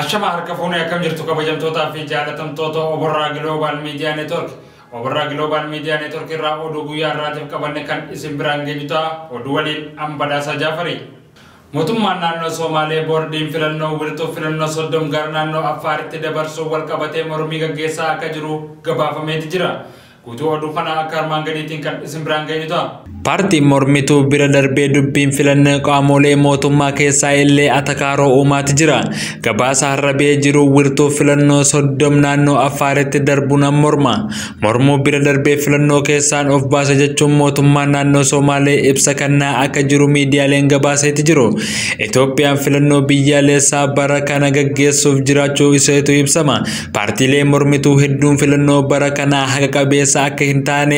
Ashama harka fuunee akkam jirtu kabajamtootaa fi jaalatamtoota Oborraa Global Media Network. Oborraa Global Media Network irraa oduu guyyaa har'aatiif qabanne kan isin biraan geenyu ta'a. Oduu waliin an Badhaasaa Jaafarii. Mootummaan naannoo Somaalee boordiin filannoo wirtuu filannoo 30 gara naannoo Affaaritti dabarsuun wal qabatee mormii gaggeessaa akka jiru gabaafameeti jira. Guutuu oduu kana akka armaan gadiitiin kan isin biraan geenyu ta'a. Paartiin mormituu bira darbee dubbiin filannoo qaamolee mootummaa keessaa illee atakaaroo uumaati jira. Gabaasa har'a ba'ee jiru wirtuu filannoo 30 naannoo Affaaritti darbuun morma. Mormuu bira darbee filannoo keessaan of baasa jechuun mootummaan naannoo Somaalee ibsa kennaa akka jiru miidiyaaleen gabaaseeti jiru. Itoophiyaan filannoo biyyaalessaa bara kana gaggeessuuf jiraachuu iseetu ibsama. Paartiilee mormituu hedduun filannoo bara kanaa haqa qabeessa akka hin taane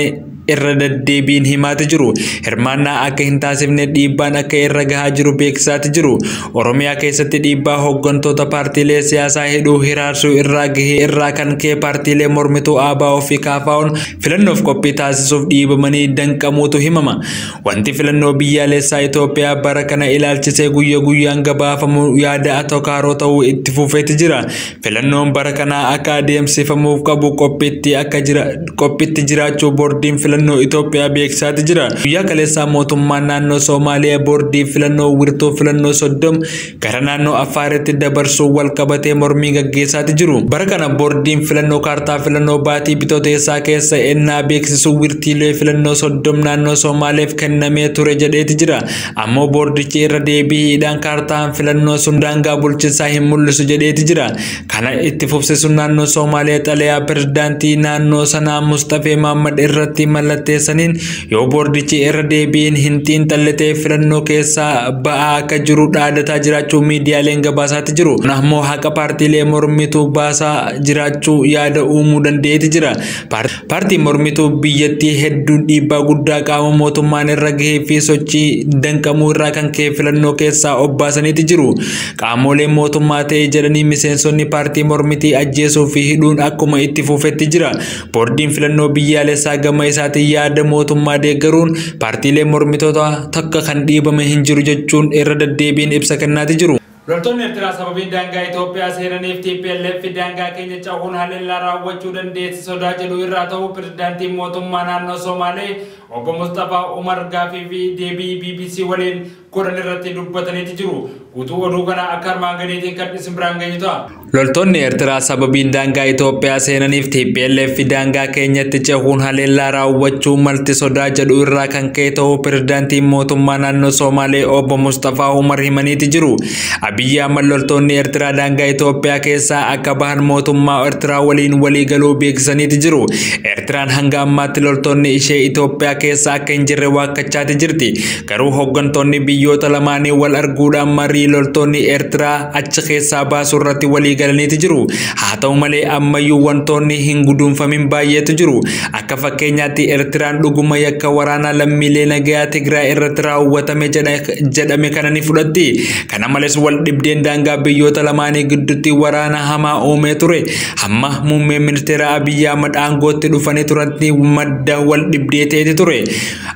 irra deddeebiin himaati jiru. Hirmaannaa akka hin taasifne dhiibbaan akka irra gahaa jiru beeksisaati jiru. Oromiyaa keessatti dhiibbaa hooggantoota paartiilee siyaasaa hidhuu hiraarsuu irraa gahee irraa kan ka'e paartiilee mormituu ABO fi KFO'n filannoof qophii taasisuuf dhiibamanii danqamuutu himama. Wanti filannoo biyyaalessaa Itoophiyaa bara kana ilaalchisee guyya guyyaan gabaafamu yaada atakaaroo ta'uu itti fufeeti jira. Filannoon bara kanaa akka adeemsifamuuf qabu qophiitti jiraachuu boordiin filannoo Itoophiyaa beeksisaati jira. Guyyaa kaleessaa mootummaan naannoo Somaaliyaa boordii filannoo wirtuu filannoo 30 gara naannoo Affaaritti dabarsuun wal qabatee mormii gaggeessaati jiru. Bara kana boordiin filannoo kaartaa filannoo baatii bitootessaa keessa ennaa beeksisu wirtiilee filannoo 30 naannoo Somaaliyaaf kennamee ture jedheeti jira. Ammoo boordichi irra deebiidhaan kaartaan filannoo sun daangaa bulchiinsaa hin mul'isu jedheeti jira. Kana itti fufsiisuun naannoo Somaaliyaa xalayaa pirezidaantii naannoo sanaa Mustafee Mahammad irratti mallatteessaniin yoo boordichi irra deebiin hin xiinxalle ta'e filannoo keessaa ba'aa akka jiru dhaadataa jiraachuu miidiyaaleen gabaasaatti jiru. Kun ammoo haqa paartiilee mormituu baasaa jiraachuu yaada uumuu danda'eeti jira. Paartiin mormituu biyyattii hedduun dhiibbaa guddaa qaama mootummaan irra gahee fi sochii danqamuu irraa kan ka'e filannoo keessaa obbaasaniiti jiru. Qaamoleen mootummaa ta'e jedhanii miseensonni paartii mormitii ajjeesuu fi hidhuun akkuma itti fufetti jira. Boordiin filannoo biyyaalessaa gama isaatiin yaada mootummaa deeggaruun paartiilee mormitoota takka kan dhiibame hin jiru jechuun irra deddeebiin ibsa kennaati jiru. Loltoonni Eertiraa sababii daangaa Itoophiyaa seenaniif TPLF daangaa keenya cehuun haleellaa raawwachuu dandeessi sodaa jedhu irraa ta'uu pirezidaantiin mootummaa naannoo Somaalee obbo Mustafaa Umar gaafii fi deebii BBC waliin godhan irratti dubbataniiti jiru. Guutuu oduu kana akka armaan gadiitiin kan isin biraan geenyu ta'a. Loltoonni Eertiraa sababiin daangaa Itoophiyaa seenaniif TPLF daangaa keenyatti cehuun haleellaa raawwachuu malti sodaa jedhu irraa kan ka'e ta'uu pirezidaantiin mootummaa naannoo Somaalee obbo Mustafaa Umar himaniiti jiru. Abiyyi Ahmad loltoonni Eertiraa daangaa Itoophiyaa keessaa akka bahan mootummaa Eertiraa waliin walii galuu beeksisaniiti jiru. Eertiraan hanga ammaatti loltoonni ishee Itoophiyaa keessa akka hin jirre waakkachaati jirti. Garuu hooggantoonni biyyoota lamaanii wal arguudhaan marii loltoonni Eertiraa achi keessaa baasuu irratti walii galaniiti jiru. Haa ta'u malee ammayyuu wantoonni hin guduunfamin baay'eetu jiru. Akka fakkeenyaatti Eertiraan dhuguma yakka waraanaa lammiilee nagayaa Tigraay irratti raawwatame jedhame kana ni fudhatti. Kana malees wal dhibdeen daangaa biyyoota lamaanii gidduutti waraana hamaa uumee ture. Hamma muummeen ministeera Abiyyi Ahmad aangootti dhufanii turanitti madda wal dhibdee ta'eeti ture.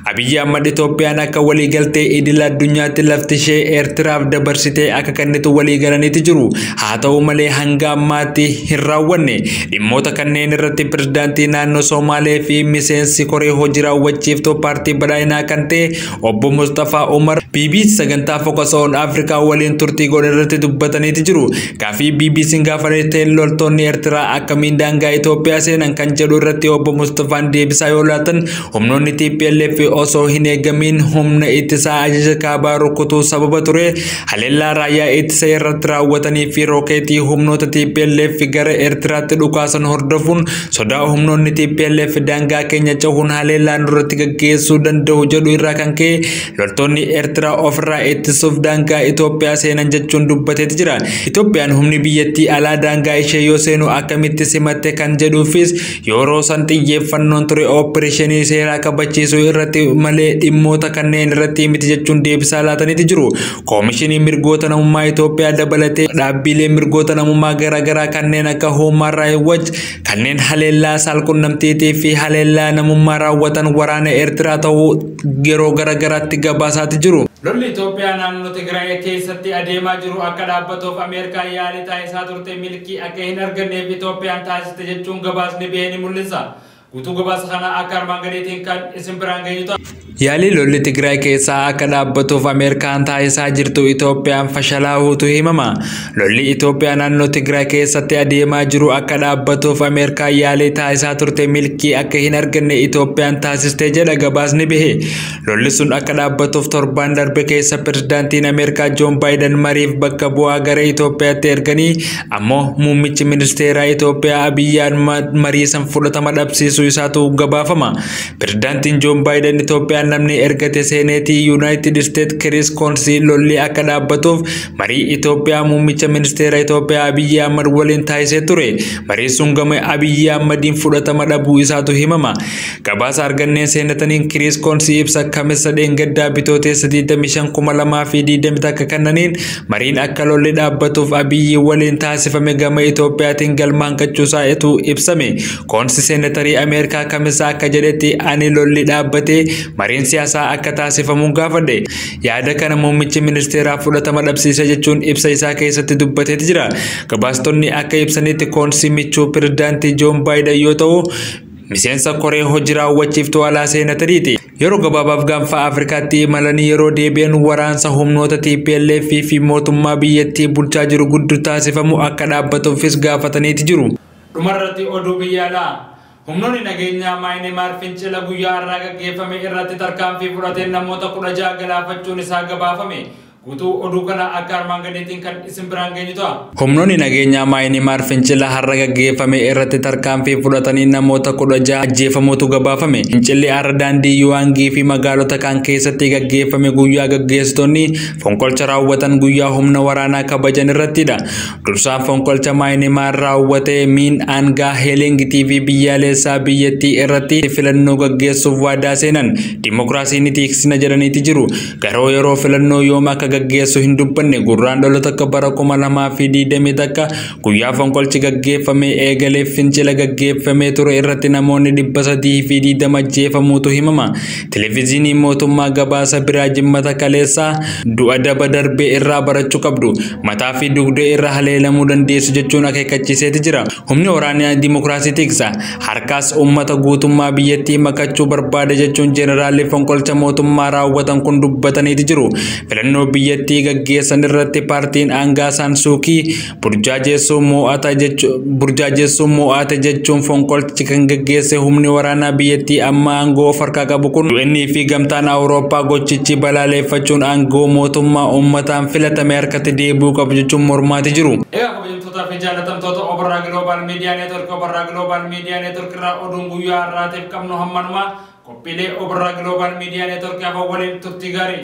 Abiyyi Ahmad Itoophiyaan akka waliigaltee idil addunyaatti lafti ishee Eertiraaf dabarsitee akka kennitu walii galaniiti jiru. Haa ta'u malee hanga ammaatti hin raawwanne. Dhimmoota kanneen irratti pirezidaantii naannoo Somaalee fi miseensi koree hojii raawwachiiftuu paartii badhaadhinaa kan ta'e obbo Mustafaa Umar BBC sagantaa Focus on Africa waliin turtii godhan irratti dubbataniiti jiru. Gaaffii BBC'n gaafatee loltoonni Eertiraa akkamiin daangaa Itoophiyaa seenan kan jedhu irratti obbo Mustafaan deebisaa yoo laatan humnoonni TPLF osoo hin eegamiin humna ittisaa ajaja kaabaa rukutuu sababa ture haleellaa raayyaa ittisa irratti raawwatanii fi rookeetii humnoota TPLF gara Eertiraatti dhukaasan hordofuun sodaa humnoonni TPLF daangaa keenya cehuun haleellaa nurratti gaggeessuu danda'u jedhu irraa kan ka'e loltoonni Eertiraa ofirraa ittisuuf daangaa Itoophiyaa seenan jechuun dubbateeti jira. Itoophiyaan humni biyyattii alaa daangaa ishee yoo seenu akkamitti simatte kan jedhuufis yeroo san xiyyeeffannoon ture ooppereeshinii seeraa kabachiisuu irratti malee dhimmoota kanneen irratti miti jechuun deebisaa laataniiti jiru. Koomishinii mirgoota namummaa Itoophiyaa dabalatee dhaabbilee mirgoota namummaa garaagaraa kanneen akka Human Rights Watch kanneen haleellaa saalqunnamtiitii fi haleellaa namummaa raawwatan waraana Eertiraa ta'uu yeroo garaagaraatti gabaasaati jiru. Lolli Itoophiyaa naannoo Tigraay keessatti adeemaa jiru akka dhaabbatuuf Ameerikaan yaalii taasisaa turte milkii akka hin arganneef Itoophiyaan taasiste jechuun gabaasni bahee ni mul'isa. Guutuu gabaasa kana akka armaan gadiitiin kan isin biraan geenyu ta'a. Yaalii lolli Tigraay keessaa akka dhaabbatuuf Ameerikaan taasisaa jirtu Itoophiyaan fashalaa'uutu himama. Lolli Itoophiyaa naannoo Tigraay keessatti adeemaa jiru akka dhaabbatuuf Ameerikaan yaalii taasisaa turte milkii akka hin arganne Itoophiyaan taasistee jedha gabaasni bahe. Lolli sun akka dhaabbatuuf torbaan darbe keessa pirezidaantiin Ameerikaa Joon Baayiden mariif bakka bu'aa gara Itoophiyaatti erganii ammoo muummichi ministeeraa Itoophiyaa Abiyyi Ahmad marii san fudhatama dhabsiisuu isaatu gabaafama. Pirezidaantiin Joon Baayiden Itoophiyaan namni ergate seeneetii Yuunaayitid Isteet Kiriis Koonsii lolli akka dhaabbatuuf marii Itoophiyaa muummicha ministeera Itoophiyaa Abiyyi Ahmad waliin taasisee ture. Marii sun gama Abiyyi Ahmadiin fudhatama dhabuu isaatu himama. Gabaasa arganneen seenataniin Kiriis Koonsii ibsa kamisa dheengaddaa bitootessa 25,2021 kennaniin mariin akka lolli dhaabbatuuf Abiyyi waliin taasifame gama Itoophiyaatiin galma hanqachuusaa ibsame. Koonsi seenatarii Ameerikaa kamisa akka jedhetti ani lolli dhaabbatee mariin siyaasaa akka taasifamu gaafadhe. Yaada kana muummichi ministeeraa fudhatama dhabsiise jechuun ibsa isaa keessatti dubbateeti jira. Gabaastonni akka ibsanitti Koonsi michuu pirezidaantii Joon Baayiden yoo ta'u miseensa koree hojii raawwachiiftuu alaa seenatariiti. Yeroo gabaabaaf gaanfa Afrikaatti imalanii yeroo deebi'an waraansa humnoota TPLF fi mootummaa biyyattii bulchaa jiru gidduu taasifamu akka dhaabbatuufis gaafataniiti jiru. Dhumarratti oduu biyya alaa. Humnoonni nageenyaa Maayinimaar fincila guyyaa har'aa gaggeeffame irratti tarkaanfii fudhateen namoota 16 galaafachuun isaa gabaafame. Guutuu oduu kana akka armaan gadiitiin kan isin biraan geenyu ta'a. Humnoonni nageenyaa Maayinimaar fincila har'a gaggeeffame irratti tarkaanfii fudhatanii namoota 16 ajjeefamuutu gabaafame. Fincilli har'a daandii Yuwaangii fi magaalota kaan keessatti gaggeeffame guyyaa gaggeessitoonni fonqolcha raawwatan guyyaa humna waraanaa kabajan irrattidha. Dursaan fonqolcha Maayinimaar raawwate Miin Aangaa Heeling TV biyyaalessaa biyyattii irratti filannoo gaggeessuuf waadaa seenan. Dimookiraasii ni tiksina jedhaniiti jiru. Garuu yeroo filannoo yoom akka gaggeessu hin dubbanne gurraan dhalota akka bara 2021 guyyaa fonqolchi gaggeeffame eegalee fincila gaggeeffamee ture irratti namoonni 320 ajjeefamuutu himama. Televezyiinii mootummaa gabaasa biraa jimmata kaleessaa du'a daba darbee irraa barachuu qabdu mataa fi dugda irra haleelamuu dandeessu jechuun akeekkachiiseeti jira. Humni waraanaa dimookiraasii tiksa harkaas uummata guutummaa biyyattii makachuu barbaada jechuun jeenaraalli fonqolcha mootummaa raawwatan kun dubbataniiti jiru. Filannoo biyyattii gaggeessan irratti paartiin Aangaa Saan Suukii burjaajeessuu mo'ate jechuun fonqolchi kan gaggeesse humni waraanaa biyyattii amma aangoo of harkaa qabu kun UN fi gamtaan Awurooppaa gochichi balaaleffachuun aangoo mootummaa uummataan filatame harkatti deebi'uu qabu jechuun mormaati jiru. Egaa kabajamtootaa fi jaallatamtoota Obarraa Global Media Network Obarraa Global Media Network irraa oduun guyyaa har'aatiif qabnu hammanuma qophiilee Obarraa Global Media Network hafa waliin turtii gaarii.